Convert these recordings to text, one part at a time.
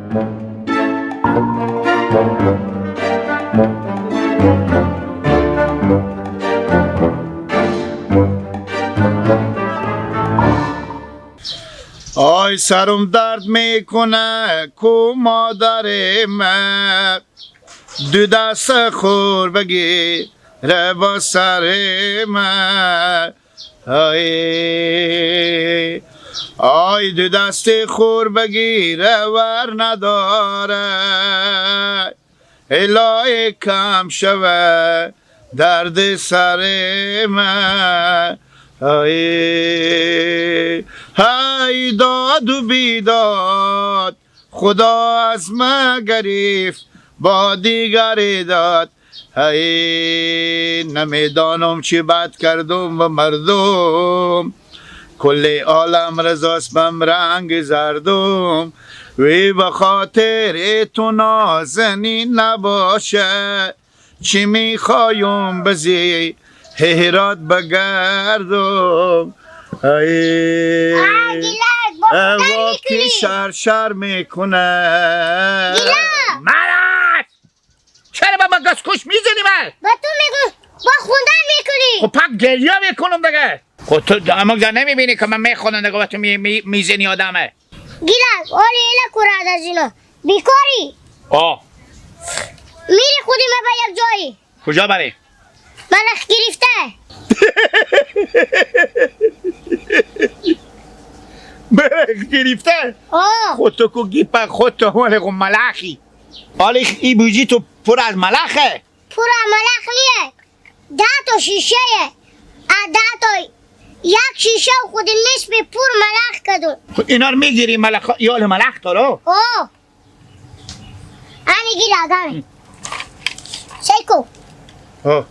آی سرم درد میکنه کو مادر من، دو دست خور بگی با سر من. آی آی دو دست خور بگیره ور نداره، الهی کم شوه درد سر من. ای های داد و بیداد خدا از ما گریف با دیگری داد. ای نمیدانم چی بد کردم و مردم، کل عالم رضاست بم رنگ زردم. وی به خاطر تو نازنین نباشه، چی میخوایم بزی هرات بگردم. ای واکی شر شر میکنه. مرد چرا با من گسکش میزنی؟ من با تو میگو با خوندن میکنی. خب پک گریه میکنم دیگه. خب تو اما نمیبینی که من میخونم دیگه، تو میزنی آدمه. گیلک آلی ایلا کورد از اینا بیکاری. آه میری خودی من به یک جایی. کجا بری؟ ملخ گرفته. ملخ گرفته؟ آه خود تو کو گیپا خود تو مال خو ملخی. حالا ای بوجی تو پر از ملخه. پر از ملخ نیه، 10 تا شیشه، 10 تا یک شیشه و خود نصف پر ملخ کدو. خب اینا رو میگیری ملخ یال ملخ داره. آه انی گیره گمی سیکو. آه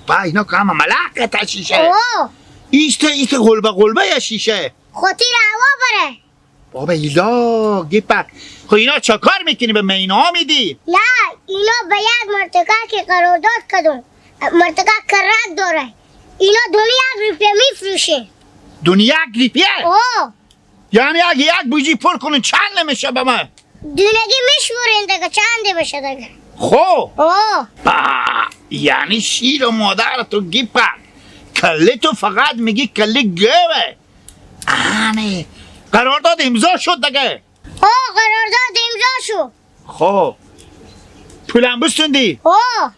با اینا که همه ملخ تا شیشه. آه ایست قلبه قلبه یا شیشه. خاطر هوا بره. بابا ایلا گیپک. خب اینا چه کار میکنی به مینا میدی؟ نه اینا به یک مرتکه که قرارداد کردم، مرتکه کرک داره، اینا دونی 1 روپیه میفروشه. دونی 1 روپیه؟ آه یعنی اگه یک بوجی پر کنن چند نمیشه به من؟ دونگی میشمورین دیگه چند بشه دیگه. خب آه با یعنی شیر و مادر تو گیپک کله تو فقط میگی کله گوه. آنه قرارداد امضا شد دیگه. آه قرارداد امضا شد. خب پولم بستوندی؟ آه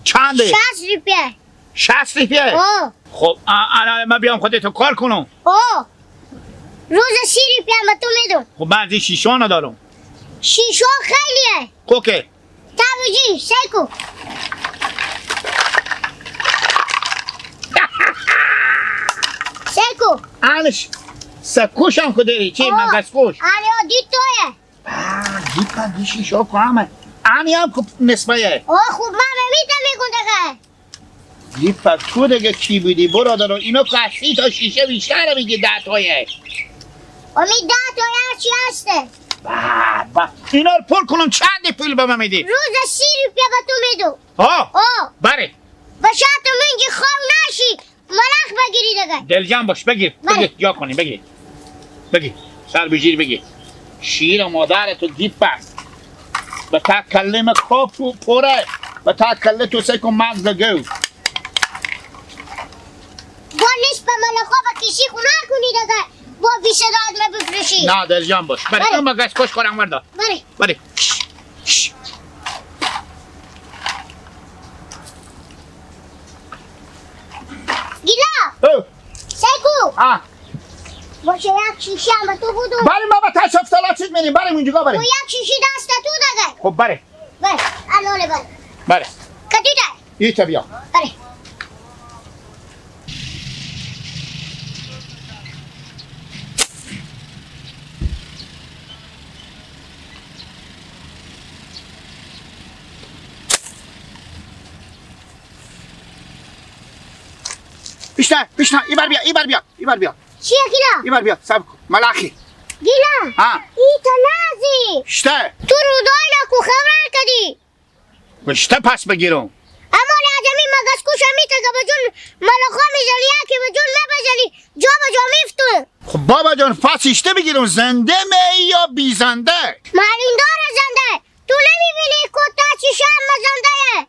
چنده؟ 60 روپیه. 60 روپیه؟ آه خب انا من بیام خودتو کار کنم. آه روز 30 روپیه من تو میدم. خب من از این شیشا ندارم. شیشا خیلیه. کوکه تبوجی سیکو. سیکو انش سکوش هم کدری چی من گسکوش. آره دی تویه. دیپا دی شیشا که همه انی هم که نصفه. آه خوب من میتم میگم دیگه. دیپا تو دیگه کی بودی برادر؟ اینا که 30 تا شیشه بیشتر میگه 10 تایه. امی 10 تایه چی هسته؟ با اینا رو پر کنم چند پول به من میدی؟ روز 30 روپیه به تو میدم. آه آه بله. به شرط منگی خواب نشی ملخ بگیری دیگه. دلجان باش بگیر بگیر یا کنی بگیر بگیر سر بگیر بگیر شیر مادر تو دیپا به تا کلمه کاپو پره به تا کله تو سکو مغز گو با نصف ملخا با کشی خونه کنی دیگه با 20 داد ما بفروشی. نه دلجان باش بله اون مگس کش کنم وردا. بله بله گیلا سیکو. آه باشه یک شیشه هم تو بودم. بله ما با تشاف سالا چیز میریم بریم اونجا بریم. تو یک شیشه دست تو دیگه. خب بله بله الان بله بله کدی ده ایتا بیا. بله بیشتر بیشتر ایبر بیا ایبر بیا ایبر بیا. چیه گیلا؟ ایبر بیا صبر کن ملخی. گیلا ها ای تو نازی شته تو رودای نکو خبر کدی شته پس بگیرم. اما از می مگس کوش میته که بجون ملخا میزنی یکی بجون نبزنی جا به جا میفتون. خب بابا جان فاسیشته بگیرم زنده می یا بی زنده؟ معلوم داره زنده. تو نمیبینی کتا شیشه هم زنده.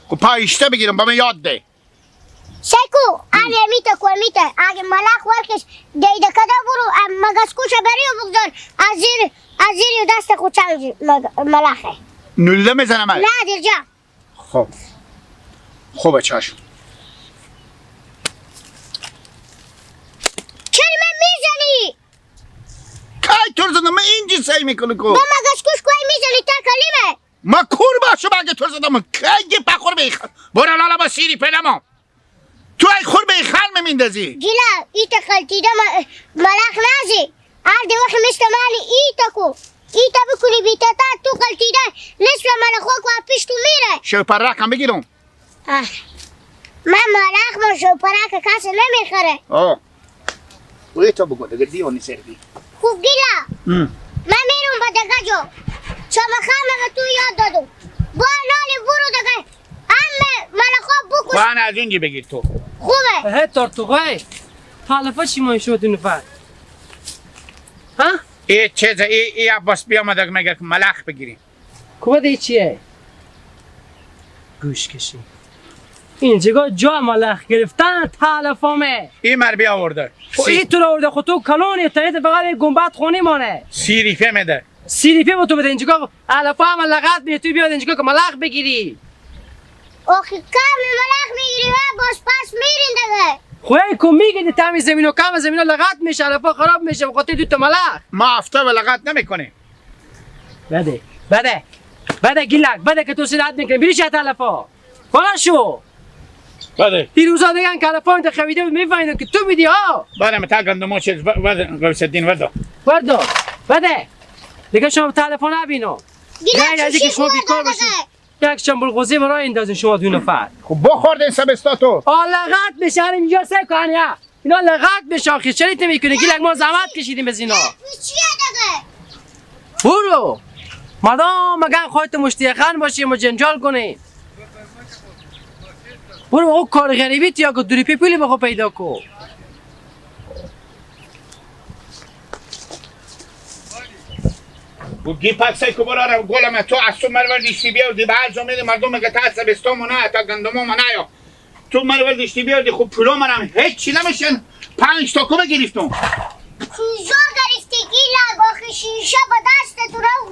خب پایشته بگیرم با من یاد ده. سیکو آره میته کو میته اگه ملخ ورکش دیده کده برو مگس کوش بری و بگذار از زیر دست خود چنگ ملخه. نوله میزنم نه درجا. خب خوبه چشم. چرا من میزنی؟ کی تو زدم؟ من اینجا سعی میکنه کو با مگس کوش کوی میزنی تا کلیمه. ما کور باشم اگه تو زدم کی پخور بیخ برو لالا با سیری پدمم تو ای خور به خرم میندازی. گیلا ایتا خلطیده ملخ نازی هر دی وقت مثل مالی ایتا کو ایتا بکنی بیتا تا تو خلطیده نصف ملخ کو پیش تو میره. شو پرک هم بگیرم. من ملخ ما شو پرک کس نمیخره. آه ایتا بگو دیگه دیوانی سردی. خوب گیلا من میرم با دگه جو چمخه تو یاد دادم با نالی برو دیگه همه ملخا بکش. من از اینجا بگیر تو خوبه. هه تارتوغای تالفه چی مای شد این نفر؟ ها؟ ای چیزه ای عباس بیامد مگه که ملخ بگیریم. کوبه دی چیه؟ گوش کشی این جگاه جا ملخ گرفتن تالفامه. این مر بیا آورده. این تو رو آورده خود تو کلونی تنیت فقط یک گنبد خونی مانه. سیریفه میده. سیریفه با تو بده اینجا علفا هم لغت میده تو بیاد اینجا که ملخ بگیری. آخه کم ملخ میگیری و باز پس میرین دیگه. خوی کو میگیری تمی زمین و کم زمین لغت میشه علفا خراب میشه به خاطر دو تا ملخ. ما هفته و لغت نمیکنیم. بده بده بده گیلک بده که تو سیرت میکنی بری چه علفا. بالا شو. بده. دیروزا دیگه کلفا انت خویده بود میفهمیدم که تو میدی ها. بله متا گندمو چیز بده غوث الدین وردا. وردا بده. دیگه شما تلفن نبینو. غیر از اینکه شما بیکار باشید. یک چنبل قوزی مرا اندازین شما دو نفر. خب بخوردین سبستا تو. آ لغت میشه اینجا سه کن یا. اینا لغت میشه آخه چرا نمیکنی؟ گیلک ما زحمت کشیدیم از اینا. چیه دیگه؟ برو. مادام مگه خودت مشتیخان باشی ما جنجال کنی. برو او کار غریبی تیا که دوری پولی بخو پیدا کو. و گی پاک سای کو برارم گلم تو از تو مرور دیشتی بیاردی به هر جا مردم که تا سبستان نه تا گندمو من یا تو مرور دیشتی بیاردی. خب پولا منم هیچ نمیشن. 5 تا کو بگرفتم. کجا گرفتی گیلک؟ آخه شیشه با دست تو رو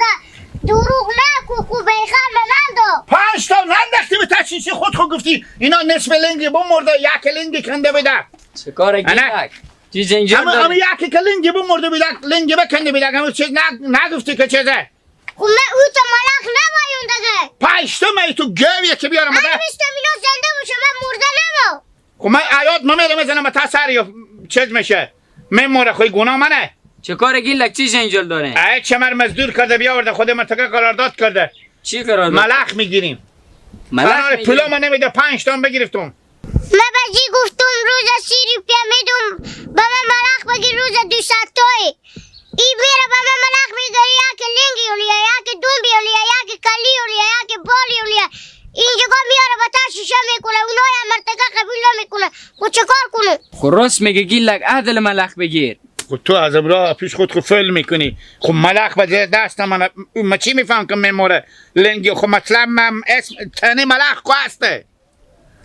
دروغ نکو. خوب بیخر من دو 5 تا ننداختی به تا شیشه خود خود گفتی اینا نصف لنگی بمرده یک لنگی کنده بده. چه کار گیلک؟ چی جنجال داری؟ همه یکی که لنگی بمرده بیدک لنگی بکنده بیدک همه چیز نگفتی که چیزه. خب من او تا ملخ نبایون دیگه. 5 تا من تو گویه که بیارم من میستم اینا زنده باشه من مرده نبا. خب من عیاد من میزنم تا سر چیز میشه میموره. خوی گناه منه. چه کار گیلک؟ چی جنجال داره؟ ای چه مر مزدور کرده بیاورده خود مرتکه قرارداد کرده. چی قرارداد؟ ملخ میگیریم. ملخ میگیریم. پولا من نمیده 5 تا بگرفتم. من بجی گفتم روز 30 روپیه میدم به من ملخ بگیر روز 200 تایی. ای میره به من ملخ میگیری یک لنگی اونیه یک دومبی اونیه یک کلی اونیه یک بالی اونیه اینجا میاره با تا شیشه میکنه اونای مرتکه قبول نمیکنه. خب چه کار کنم؟ خب راست میگه گیلک عدل ملخ بگیر. خب تو از امرا پیش خود خود فعل میکنی. خب ملخ به دست من ما چی میفهم که میموره لنگی. خب مطلب من اسم تنه ملخ کو هسته.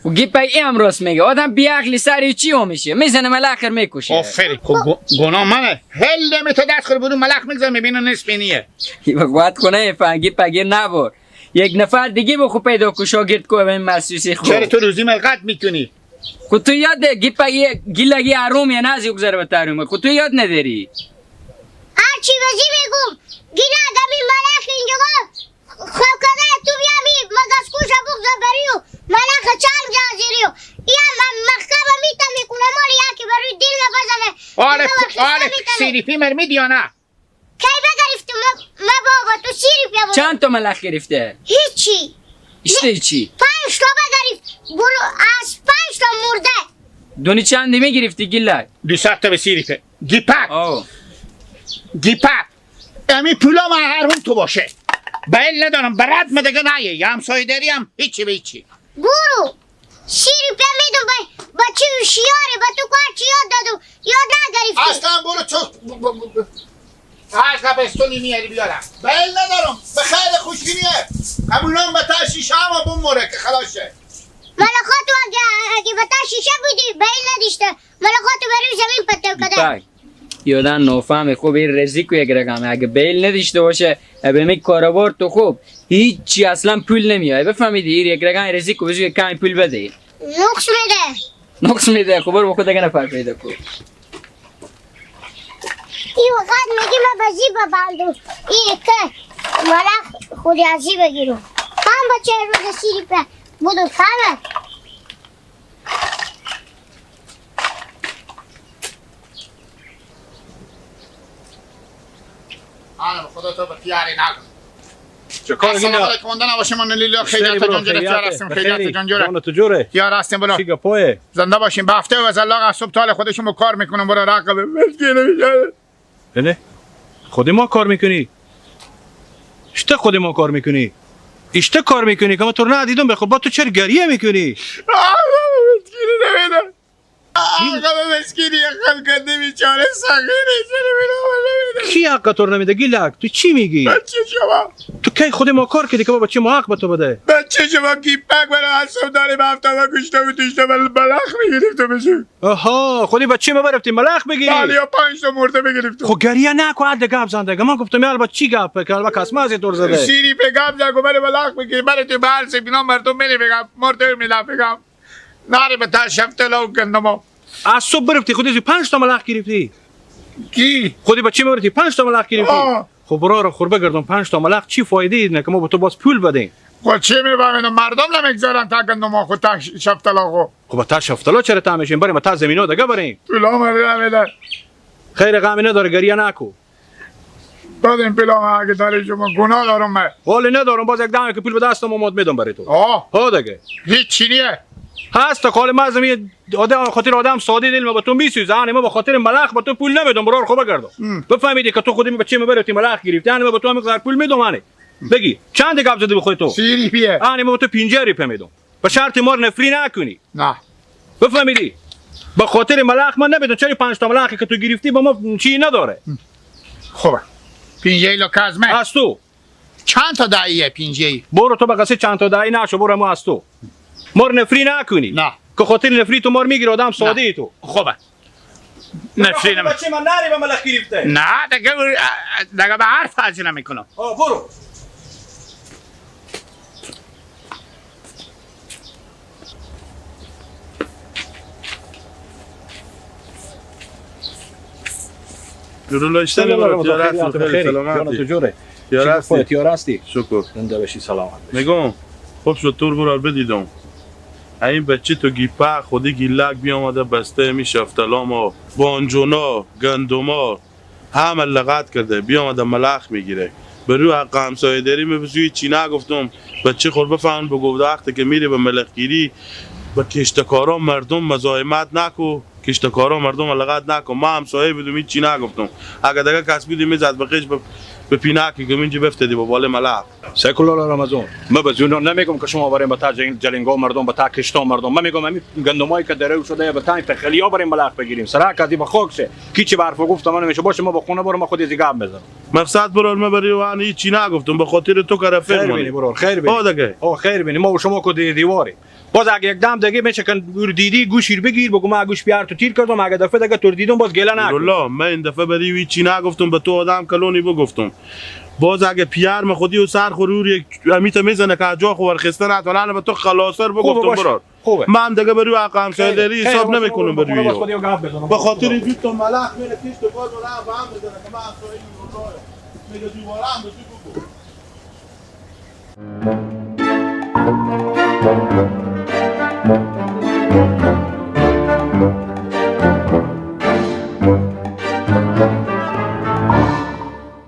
خب گی پای ای هم راست میگه. آدم بی عقلی سری چی ها میشه میزنه ملخ میکشه. آفرین. خب گناه منه. هل نمی تو دست خود برو ملخ میگذاره میبینه نصف نیه. وقت کنه فهم گی پگیر نبر. یک نفر دیگه بخو پیدا کو شاگرد کو به مسوسی خو. چرا تو روزی ملقت میکنی؟ خو تو یاد گی پای گیلگی آروم یا نازی گذره به تاروم. خو تو یاد نداری. هرچی بزی میگم گیلک همین ملخ اینجا خب کده تو بیا می مگس کوش بگذار بریو ملخ چند جازیریو یا مخکب میتا میکنه مال یکی بروی دل بزنه. آره آره سیریپی مر میدی یا نه؟ کی بگرفتم ما بابا تو سیریپی بابا. چند تا ملخ گرفته؟ هیچی. ایشته چی؟ 5 تا بگرفت برو از 5 تا مرده. دونی چند میگرفتی گیلک؟ 200 تا به سیریپی. گیپک. گیپک. امی پولا من هرون تو باشه. بیل ندارم برد مدگه نه یا همسایه داریم هیچی به هیچی. برو 30 روپیه میدم بچه هوشیاره به تو کار چی یاد دادم یاد نگرفتی. اصلا برو تو اصلا بستونی میاری بیارم بیل ندارم به خیر خوشگینیه قبولم به تا شیشه هم بموره که خلاص شه. ملخاتو اگه به تا شیشه بودی بیل نداشته ملخاتو بروی زمین پتو کده. یادن نفهم خوب این رزیکو یک رقمه اگه بیل نداشته باشه به می کاروبار تو خوب هیچی اصلا پول نمیاد بفهمیدی این یک رقم رزیکو بزرگ کم پول بده نقص میده نقص میده. خب برو خود دیگه نفر پیدا کن. این وقت میگی من بزی ببندم این که ملخ خودی ازی بگیرم هم بچه روز 30 روپیه بودم کمه. آره خدا تو به تیاری نگو. چه کار السلام علیکم مونده نباشه من لیلا خیریت جان جره تیار هستیم خیریت جان جره جان تو جوره تیار هستیم بلا چی گپوه زنده باشیم به هفته و زلاق از صبح تال خودشون کار میکنم برو رقبه نه خود ما کار میکنی اشته خود ما کار میکنی اشته کار میکنی که ما تو رو ندیدم به خود با تو چرا گریه میکنی؟ نمیده آقا مسکینی خلقت بیچاره صغیره چرا نمیده؟ کی حق تو رو نمیده گیلک؟ تو چی میگی؟ بچه شما تو کی خود ما کار کردی که بابا چه ما حق به تو بده؟ بچه شما کی پک برای عصب داره به هفته و گوشته و توشته و ملخ میگرفت بشه. آها خودی بچه ما برفتیم ملخ بگیری؟ بله یا 5 تا مرده بگرفت. خب گریه نکو عد گپ زنده من گفتم یال با چی گپ که البته کس ما دور زده سیری په گپ زنگو برای ملخ بگیری برای تو برسه بینا مردم میری بگم مرده میلا بگم ناری به تا شفته لو گندمو از صبح برفتی خودی 5 تا ملخ گرفتی کی خودی بچه میبرتی 5 تا ملخ گرفتی. خب برو رو خوربه گردم 5 تا ملخ چی فایده ای نه که ما به تو باز پول بدیم. خب چی میفهمین مردم نمیگذارن تا گندم خود تا شفتلا خو. خب تا شفتلا چرا تا میشیم بریم تا زمینا دیگه بریم. پولا مرا نمیده. خیر غمی نداره گریه نکو. دادیم پولا اگه داری شما گناه دارم من. حال ندارم باز یک دم که پول به دستم اومد میدم برای تو. ها دیگه. هیچ چی نیه. هست خال ما زمین آدم خاطر آدم ساده دل ما با تو میسوزه یعنی ما به خاطر ملخ با تو پول نمیدم برار خوب بگردم. بفهمیدی که تو خودی بچه ما ملخ گرفتی یعنی ما با تو هم پول میدم یعنی بگی چند گپ زدی به خود تو 30 روپیه یعنی ما با تو 50 روپیه میدم به شرط ما رو نفری نکنی. نه بفهمیدی به خاطر ملخ من نمیدم چرا 5 تا ملخی که تو گرفتی با ما چی نداره. خوبه 50 لو کازمه از تو چند تا داییه 50 برو تو به قصه چند تا دایی نشو برو ما از تو ما رو نفری نکنی. نه که خاطر نفری تو مار میگیری آدم ساده ای تو. خوبه نفری نمی بچه من نری به ملخ گرفته. نه دیگه دیگه به حرف حاضر نمیکنم. برو سلامتی. شکر زنده باشی سلامت باشی. میگم خوب شد تور برار بدیدم این بچه تو گیپه خودی گیلک بیامده بسته می شفتلام و بانجونا گندما همه لغت کرده بیامده ملخ میگیره به روی حق همسایه داری می چی نگفتم بچه خور بفهم بگو وقتی که میری به ملخگیری به کشتکارا مردم مزاحمت نکو کشتکارا مردم لغت نکو ما همسایه بودم هیچ چی نگفتم اگه دیگه کس بودی میزد به قش به پیناکی که اینجا بفتدی با بال ملخ. سیکولار رمضان من به زونا نمیگم که شما بریم به تا جلنگا مردم به تا کشتا مردم من میگم همین گندمایی که درو شده به تا فخلیا بریم ملخ بگیریم سرک از به خاک شه کی چه برف گفت من نمیشه باشه ما با خونه برم خود از گپ بزنم. مقصد برار من برای وان هیچ چی نگفتم به خاطر تو که رفیق خیر بینی برار خیر بینی. ها دیگه ها خیر بینی ما و شما کو دیواری باز اگه یک دم دیگه میشه که دیدی گوشیر بگیر بگو من گوش بیار تو تیر کردم اگه دفعه دیگه تو دیدم باز گله نکن. والله من این دفعه برای هیچ چی نگفتم به تو آدم کلونی بگفتم باز اگه پیار ما خودی و سر خرور یک امیت میزنه که جا خو ورخسته نه به تو خلاصر بگفتم برار. خوبه من دیگه بری حق همسایه داری حساب نمیکنم بری به خاطر دو تا ملخ میره کشت و کار ملخ به هم میزنه که من همسایه والله میگه دوباره هم به تو بگو.